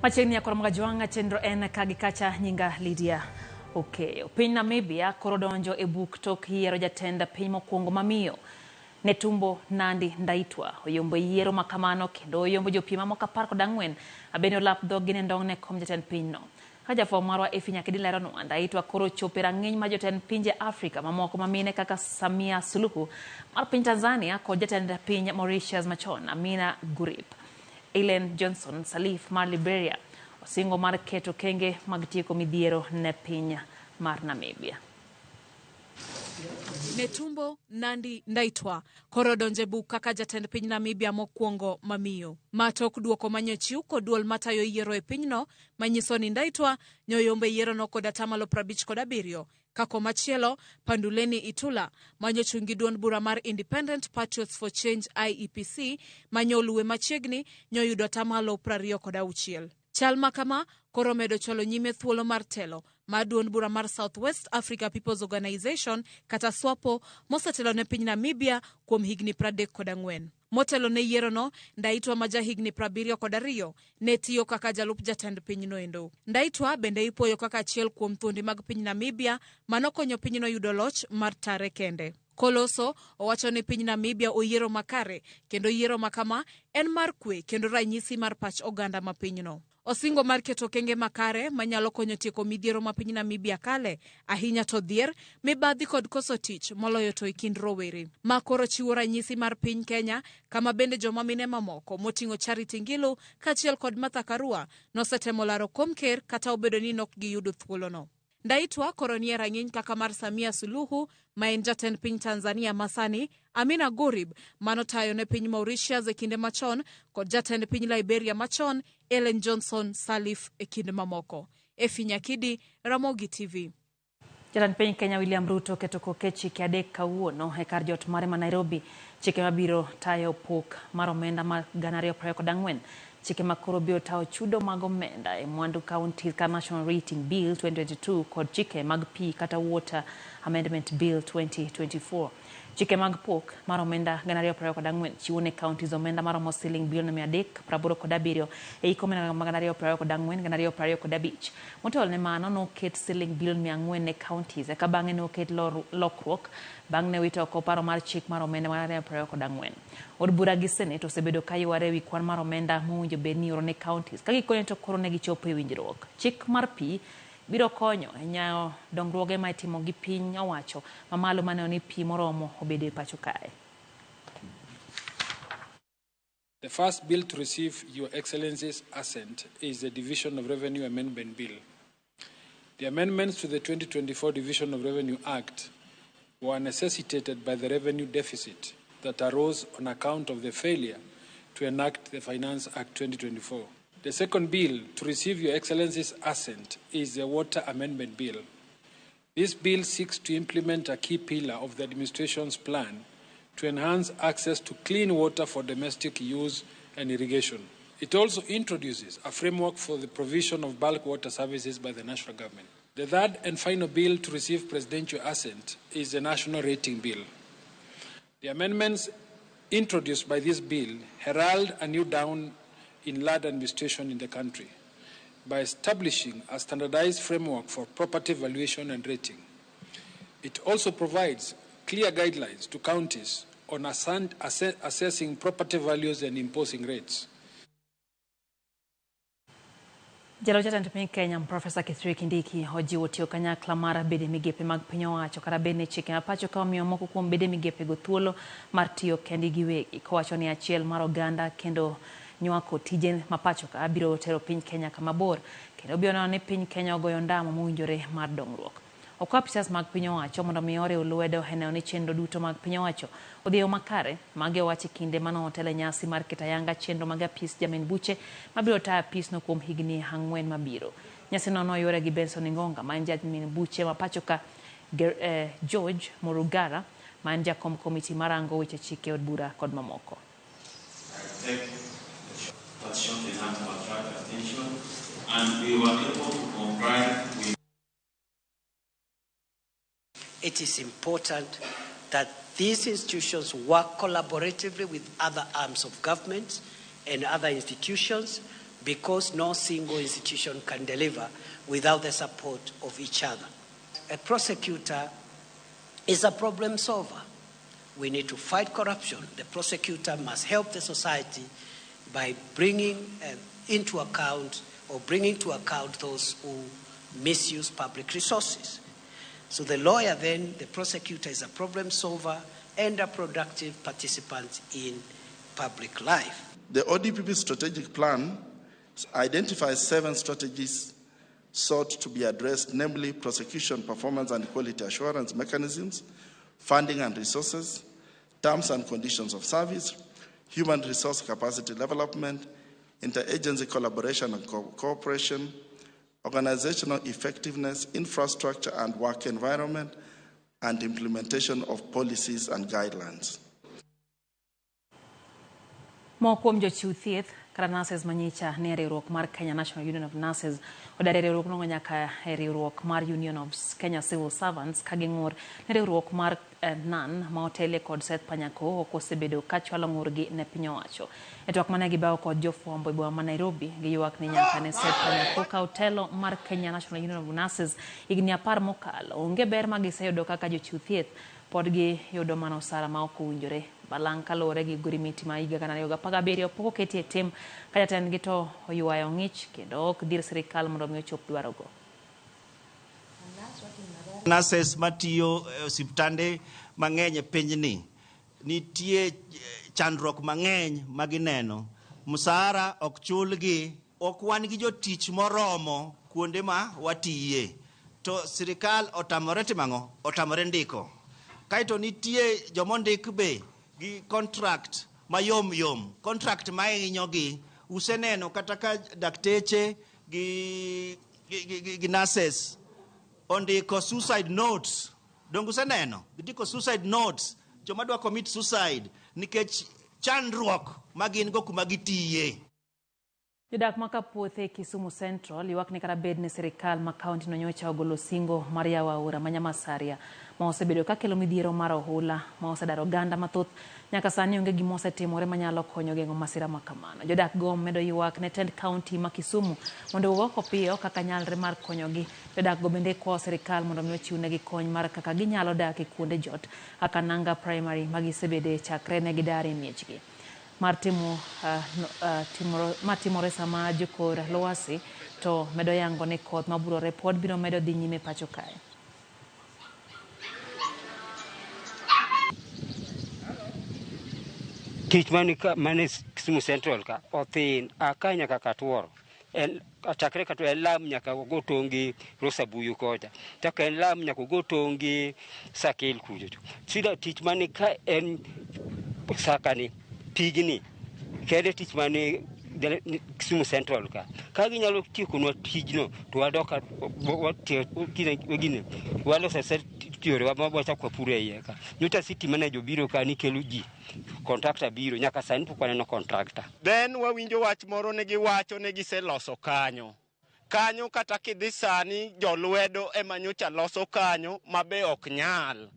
Machiegni ya Koromoga Jwang'a chenro en ka gi kacha nyinga Lydia Okeyo. Piny Namibia koro donjo e buk tok yiero jatend piny mokwongo mamiyo Netumbo Nandi Ndaitwah oyombo yiero makamano kendo oyombo jopiem mamoko 14 abende olap dhoggi ne ndong' ne kom jatend pinyno. Ka jafwambo marwa Effie Nyakedi leronwa, Ndaitwah koro ochopo e rang'iny mar jotend pinje Afrika mamoko mamine kaka Samia Suluhu mar piny Tanzania kod jatend piny Mauritius machon Amina Gurib. Ellen Johnson Sirleaf mar Liberia osingo mar keto kenge mag tieko midhiero ne piny mar Namibia. Netumbo Nandi Ndaitwah koro donjo e buk kaka jatend piny Namibia mokwongo mamiyo. Ma tok duoko manyochiw kod duol matayo yiero e pinyno manyiso ni Ndaitwah nyoyombo e yierono kod atamalo 57. Ka komachielo, Panduleni Itula manyochung' gi duond bura mar Independent Patriots for Change IEPC manyoluwe machiegni nyoyudo atamalo 26. Chal ma kama koro medo chwalo nyime thuolo mar telo mar duond bura mar South West Africa People's Organization kata SWAPO mosetelo ne piny Namibia kuom higni 34. Motelo ne yierono, Ndaitwah ma jahigni 72 ne tiyo kaka jalup jatend pinyno endo. Ndaitwah bende ipuoyo kaka achiel kuom thuondi mag piny Namibia manokonyo pinyno yudo loch mar tare kende. Koloso, owacho ni piny Namibia oyiero makare kendo yiero makama en mar kwe kendo ranyisi mar pach oganda ma pinyno. Osingo mar keto okenge makare manyalo konyo tieko midhiero ma piny Namibia kale, ahinya to dhier, mibadhi kod koso tich moloyo to e kind rowere. Ma koro chiwo ranyisi mar piny Kenya kama bende joma mine mamoko moting'o Charity Ngilu kaachiel kod Martha Karua nosetemo laro kom ker kata obedo ni nok giyudo thuolono. Ndaitwah koro nie rang'iny kaka mar Samia Suluhu ma en jatend piny Tanzania masani, Amina Gurib manotayo ne piny Mauritius e kinde machon kod jatend piny Liberia machon Ellen Johnson Sirleaf e kind mamoko. Effie Nyakidi, Ramogi TV. Jatend piny Kenya William Ruto oketo koke chike adek kawuono e kar jot mare ma Nairobi. Chike mabiro tayo pok mar omenda mar 2024. Chike ma koro biro tayo chudo mag omenda e mwandu counties ka National Rating Bill 2022 kod chike mag pi kata Water Amendment Bill 2024. Chike mag pok mar omenda 2024 chiwo ne counties omenda maromo siling bilion 387 e hik omenda mag 2024 2025. Motelo ne mano noket siling bilion 400 ne counties eka bang'e noket lokruok bang' ne wito oko paro mar chik mar omenda mar 2024. Od bura gi Senate osebedo ka yware ewi kwan mar omenda mowinjo bed ni ioro ne counties ka gikone to koro ne gichopo e winjruok. Chik mar pi biro konyo e nyayo dongruoge ma itimo gi piny owacho mamalo maneno ni pi moromo obedo e pacho kae. The first bill to receive Your Excellency's assent is the Division of Revenue Amendment Bill. The amendments to the 2024 Division of Revenue Act were necessitated by the revenue deficit that arose on account of the failure to enact the Finance Act 2024. The second bill to receive Your Excellency's assent is the Water Amendment Bill. This bill seeks to implement a key pillar of the administration's plan to enhance access to clean water for domestic use and irrigation. It also introduces a framework for the provision of bulk water services by the national government. The third and final bill to receive presidential assent is the National Rating Bill. The amendments introduced by this bill herald a new dawn in land administration in the country by establishing a standardized framework for property valuation and rating. It also provides clear guidelines to counties on assessing property values and imposing rates. Jalo jatend piny Kenya Profesa Kithure Kindiki ojiwo tiyo kanyakla mar bede migepe mag piny owacho kata bed ni chike ma pacho ka omiyo moko kuom bede migepego thuolo mar tiyo kendgi giwegi kowacho ni achiel mar oganda kendo nywako tije ma pacho ka biro tero piny Kenya kama bor kendo biro neno ni piny Kenya ogoyo ondamo mowinjore mar dongruok. Okwa apisas mag piny owacho mondo mi oriw lwedo e neno ni chenro duto mag piny owacho odhi e yo makare. Magi owach e kinde mane otelo e nyasi mar keto ayanga chenro mag apis jamin buche mabiro tayo apisno kuom higni 4 mabiro. Nyasino noyuore gi Benson Ingonga ma en jamin buche ma pacho ka George Murugara ma en jakom komiti marango weche chike od bura kod mamoko. It is important that these institutions work collaboratively with other arms of government and other institutions, because no single institution can deliver without the support of each other. A prosecutor is a problem solver. We need to fight corruption. The prosecutor must help the society by bringing into account or bringing to account those who misuse public resources. So the lawyer then, the prosecutor, is a problem solver and a productive participant in public life. The ODPP strategic plan identifies 7 strategies sought to be addressed, namely prosecution performance and quality assurance mechanisms, funding and resources, terms and conditions of service, human resource capacity development, interagency collaboration and cooperation, organizational effectiveness, infrastructure and work environment, and implementation of policies and guidelines. Moko kuom jochiw thieth kata nurses manyicha ni e riwruok mar Kenya National Union of Nurses odar e riwruogno nyaka e riwruok mar Union of Kenya Civil Servants ka ging'ur ni riwruok mar NAN ma otelie kod Seth Panyako ok osebedo ka chwalo ng'urgi ne piny owacho. E twak mane gibawo kod jofwambo e boma ma Nairobi, giywak ni nyaka ne Seth Panyako kaw telo mar Kenya National Union of Nurses higni 10 mokalo, onge ber ma giseyudo kaka jochiw thieth, pod giyudo mana osara ma ok owinjore. Balang' kaluwore gi ogorimiti ma higa 2017 pok oketi e tim ka jatendgi to oywayo ng'ich kendo ok dhir sirikal mondo mi ochop dwarogo. Nurses matiyo e osiptande mang'eny e pinyni nitie chandruok mang'eny magineno. Msara ok chulgi, ok wan gi jotich moromo kuonde ma watiye. To sirikal otamore timo ang'o? Otamore ndiko. Kaeto nitie jomondik be gi contract mayom yom, contract ma hinyogi. Useneno kata ka dakteche gi nurses ondiko suicide notes. Donge useneno? Gindiko suicide notes, joma dwa commit suicide nikech chandruok ma gin go kuma gitiye. Jodak ma Kapuothe Kisumu Central ywak ni kata bed ni sirikal ma kaunti no nyocha ogolo singo mar yawo aora ma Nyamasaria ma osebedo kakelo midhiero mar ohula ma osedaro oganda mathoth, nyaka sani onge gima osetimore manyalo konyo geng'o masira ma kamano. Jodak go medo ywak ne tend kaunti ma Kisumu mondo owuo oko piyo kaka nyalre mar konyogi. Jodak go bende kwayo sirikal mondo mi ochiwnegi kony mar kaka ginyalo dak e kuonde jot kaka Nanga Primary ma gisebede chakre ne gidar e miechgi. Mar timore sama jokor lwasi to medo yango ni koth maburore pod biro medo dhi nyime pacho kae. Tich mane Kisumu Central ka othin aka nyaka Katuoro. En chakre Katuoro en lam nyaka ogo tong' gi Rosabuyu kocha. Chak en lam nyaka ogo tong' gi Sakel kucho. Sida tich mane ka en sakani pigni kende tich mane Kisumu Central ka. Ka ginyalo tiekonwa tijno to wadok gine waloso yore wachak wapuro e iye ka. Nyocha city manager obiro ka ni kelo ji, contractor biro, nyaka sani pok waneno contractor. Then wawinjo wach moro ne giwacho ne giseloso kanyo. Kanyo kata kidhi sani jolwedo ema nyocha loso kanyo ma be ok nyal.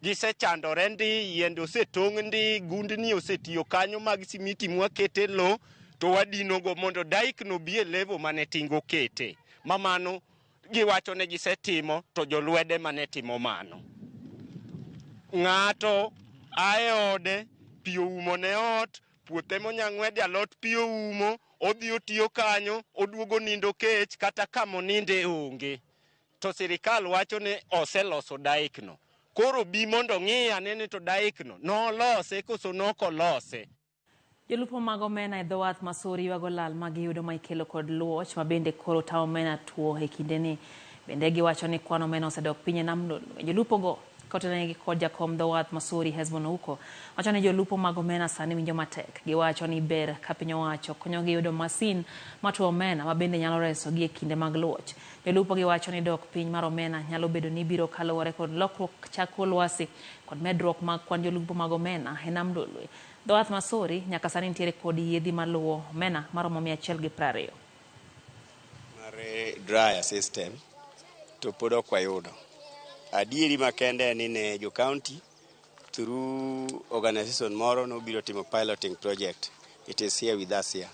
Gisechandore ndi, yiende osetong' ndi, gundni osetiyo kanyo mag simiti mwakete lo to wadinogo mondo dike no bi e level mane tingo kete. Ma mano giwacho ne gisetimo to jolwede mane timo mano. Ng'ato ae ode, pi oumo ne ot, puothe monyang'wede alot pi oumo, odhi otiyo kanyo, oduogo nindo kech kata kamoninde onge. To sirikal wacho ni oseloso dike no. Koro bi mondo ng'i ane ni to dike no nolose koso nokolose. Jolupo mag omena e dho wath Masori ywago lal ma giyudo ma ikelo kod luoch ma bende koro tamo omena tuo e kindeni. Bende giwacho ni kwan omena osedok piny e nam Lolwe. Jolupo go kotenegi kod jakom dho wath Masori Hesbon Ouko wacho ni jolupo mag omena sani winjo matek. Giwacho ni ber ka piny owacho konyogi yudo masin matuo omena ma bende nyalo resogi e kinde mag luoch. Jolupo giwacho ni dok piny mar omena nyalo bedo ni biro kaluwore kod lokruok chako lwasi kod medruok mag kwan jolupo mag omena e nam Lolwe. Dho wath Masori nyaka sani nitiere kod yiedhi maluwo omena maromo 120. Mar dryer system to pod ok wayudo. Adieri makende en ni ne jo county through organization moro nobiro timo piloting project. It is here with us here.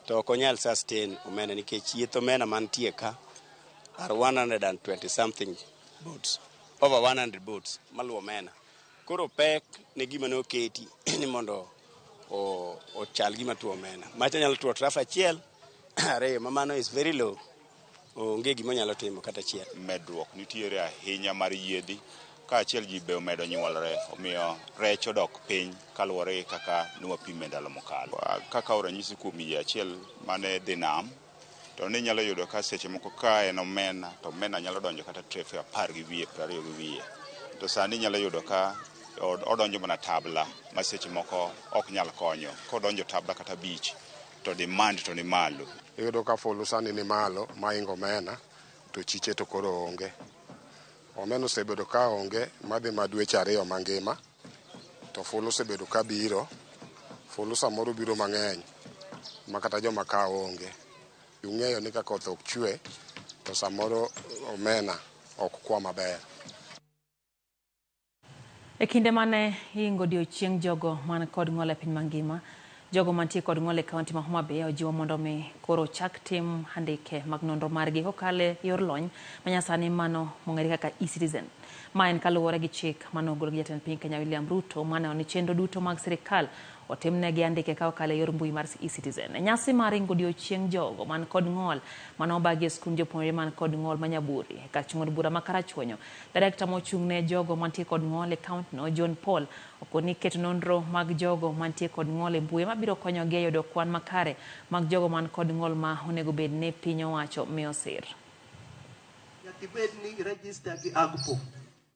To ok onyal sustain omena nikech yieth omena mantie ka are 120 something boats, over 100 boats maluwo omena. Koro pek ne gima ne oketi ni mondo ochal gima tuo omena. Macha nyalo tuo trough achiel, ariyo, ma mano is very low. Onge gima onyalo timo kata achiel. Medruok nitiere ahinya mar yiedhi kaachiel ji be omedo nyuolre, omiyo rech odok piny kaluwore gi kaka nwapime ndalo mokalo. Kakawo ranyisi kuom yie achiel mane dhi nam, to ninyalo yudo ka seche moko ka en omena, to omena nyalo donjo kata trefe 10 gi wiye, 20 gi wiye. To sani inyalo yudo ka odonjo mana tabla ma seche moko ok nyal konyo. Kodonjo tabla kata 5, to demand to ni malo. Iyudo ka fulu sani ni malo maingo omena, to chiche to koro onge. Omena osebedo ka onge madhi ma dweche 2 mangima, to fulu osebedo ka biro. Fulu samoro biro mang'eny ma kata joma kawo onge. Ung'eyo ni ka koth ok chwe, to samoro omena ok kwa maber. E kinde mane iingo odiochieng' jogo man kod ng'ol e piny mangima, jogo mantie kod ng'ol e kaunti ma Homa Bay ojiwo mondo mi koro chak tim andike mag nonro margi kokalo e yor lony manyasani mano mong'ere kaka eCitizen. Ma en kaluwore gi chik manogol gi jatend piny Kenya William Ruto maneno ni chenro duto mag sirikal otimnegi andike ka okalo e yor mbui mar eCitizen. E nyasi mar ingo odiochieng' jogo man kod ng'ol manobagi e skund jopuonjre man kod ng'ol ma Nyaburi e kar chung' od bura ma Karachuonyo, direkta mochung' ne jogo mantie kod ng'ol e kauntino John Paul okoni keto nonro mag jogo mantie kod ng'ol e mbui mabiro konyogi e yudo kwan makare mag jogo man kod ng'ol ma onego bed ni piny owacho miyo sir. Nyaka ibed ni register gi AGPO,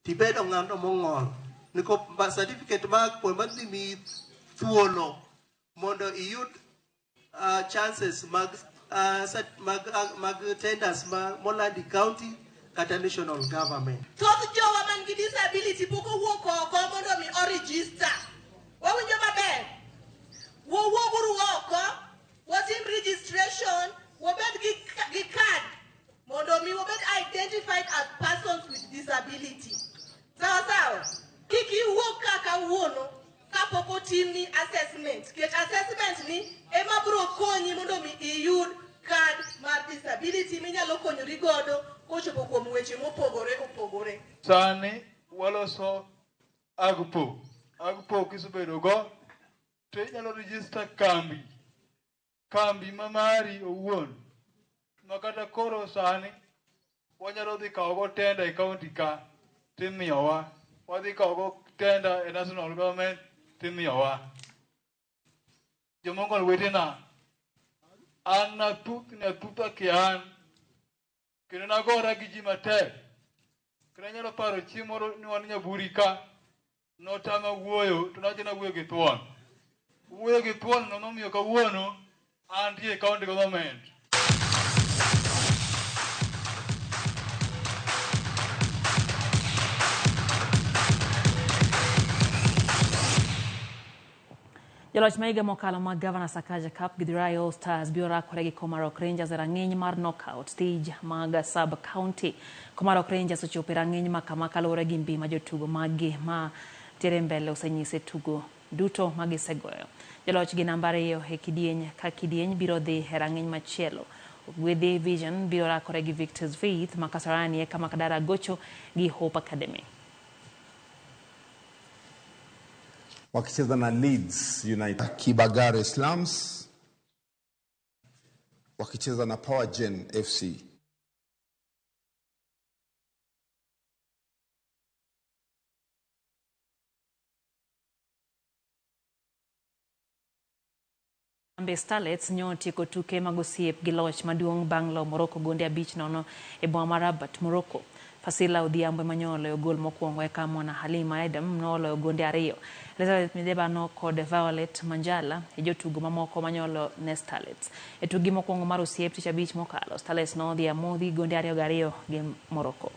tibedo ng'ano mong'ol, niko certificate mag AGPO madhi miyi thuolo mondo iyud chances mag tenders ma molandi county kata national government. Thoth jowa man gi disability pok owuok oko mondo mi o-register. Wawinjo maber? Wawuoguru oko, watim registration, wabed gi card mondo mi wabed identified as persons with disability. Sawa sawa? Kik iwuog ka kawuono kapok otimni assessment. Ket assessment ni ema biro konyi mondo mi iyud card mar disability minyalo konyori godo kochopo kuom weche mopogore opogore. Sani waloso AGPO. AGPO kisebedo go to inyalo register kambi. Kambi ma mari owuon. Ma kata koro sani wanyalo dhi kawo go tenda e county ka timiyowa. Wadhi kawo go tenda e national government timiyowa. Jomong'ol wetena, an nathutha kian, kendo nagora gi ji matek. Kendo anyalo paro chieng' moro ni wan Nyaburi ka, notama wuoyo, to nawacho ni awuoyo gi thuon. Wuoyo gi thuon no nomiyo kawuono antie e county government. Jaloch ma higa mokalo mag Governor Sakaja Cup Githurai All Stars biro rakore gi Komarok Rangers e rang'iny mar knockout stage mag sub county. Komarok Rangers ochopo e rang'iny ma kama kaluwore gi mbi ma jotugo maggi ma tiere mbele osenyiso e tugo duto ma gisegoyo. Jaloch gi namba 2 e kidieny ka kidieny biro dhi e rang'iny machielo. Ogwedhi Vision biro rakore gi Victor's Faith ma Kasarani eka Makadara gocho gi Hope Academy. Wakicheza na Leeds United. Kibagare Slums wakicheza na Power Gen FC. Harambee Starlets nyotieko tuke mag osiep gi loch maduong' bang' lo Morocco gonde 5-0 e boma mar Rabat, Morocco. Fasila Odhiambo ema noloyo gol mokwongo eka Mwana Halima Adam noloyo gonde 2. Elizabeth Midebano kod Violet Manjala e jotugo mamoko manyolo ne Starlets. E tukgi mokwongo mar osiep tich abich mokalo, Starlets nodhi amodhi gonde 2-2 gi Morocco.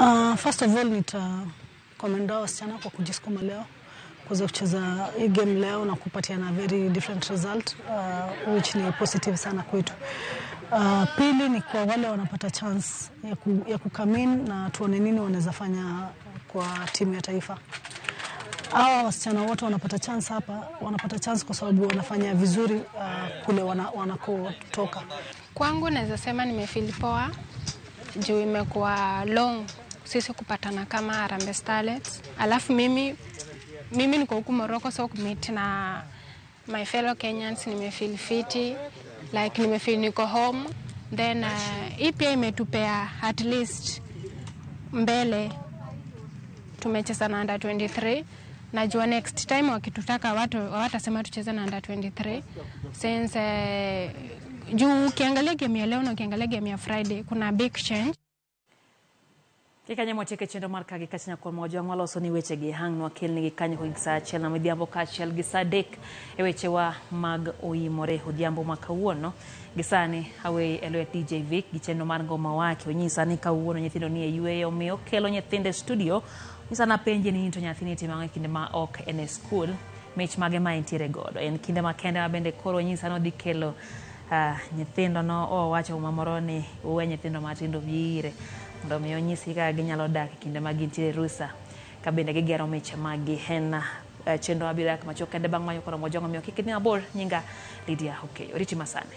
First of all nita commend wasichana kwa kujisukuma leo kuweza kucheza hii game leo na kupatiana very different result, which ni positive sana kwetu. Pili ni kwa wale wanapata chance ya kucome in na tuone nini wanaweza fanya kwa timu ya taifa. Hawa wasichana wote wanapata chance hapa, wanapata chance kwa sababu wanafanya vizuri kule wanakotoka. Kwangu naweza sema nimefeel poa juu imekuwa long sisi kupatana kama Harambee Starlets. Alafu mimi niko huku Morocco, so kumeet na my fellow Kenyans nimefeel fiti, like nimefeel niko home. Then hii pia imetupea at least mbele tumecheza na under 23. Najua next time wakitutaka watu hawatasema tucheze na under 23 since juu ukiangalia game ya leo na ukiangalia game ya Friday, kuna big change. Kikanye mwatieke chenro mar kagi kacha nyakon mojwang' waloso ni wechegi hang' nwakelnigi kanyo kogik sa 1 ma midhiambo kaachiel gi sa 3 e wechewa mag oimore odhiambo ma kawuono. Gi sani aweyi e lwet DJ Vic gi chenro mar ngoma wake. Onyisa ni kawuono nyithindo ni e yueyo, omiyo okelo nyithindo e studio. Onyisa napenje ni in to nyathini timo ang'o e kinde ma ok en e skul, mich mage ma entiere godo. En kinde makende ma bende koro onyisa ni odhi kelo nyithindo no owacho mamoro ni uwe nyithindo matindo bi ire mondo mi onyisgi kaka ginyalo dak e kinde ma gintiere rusa ka bende gigero miche maggi. En chenro mabiro dak machuok kende bang' manyo koro mojong'o, omiyo kik idhi mabor. Nyinga Lydia Okeyo. Oriti masani.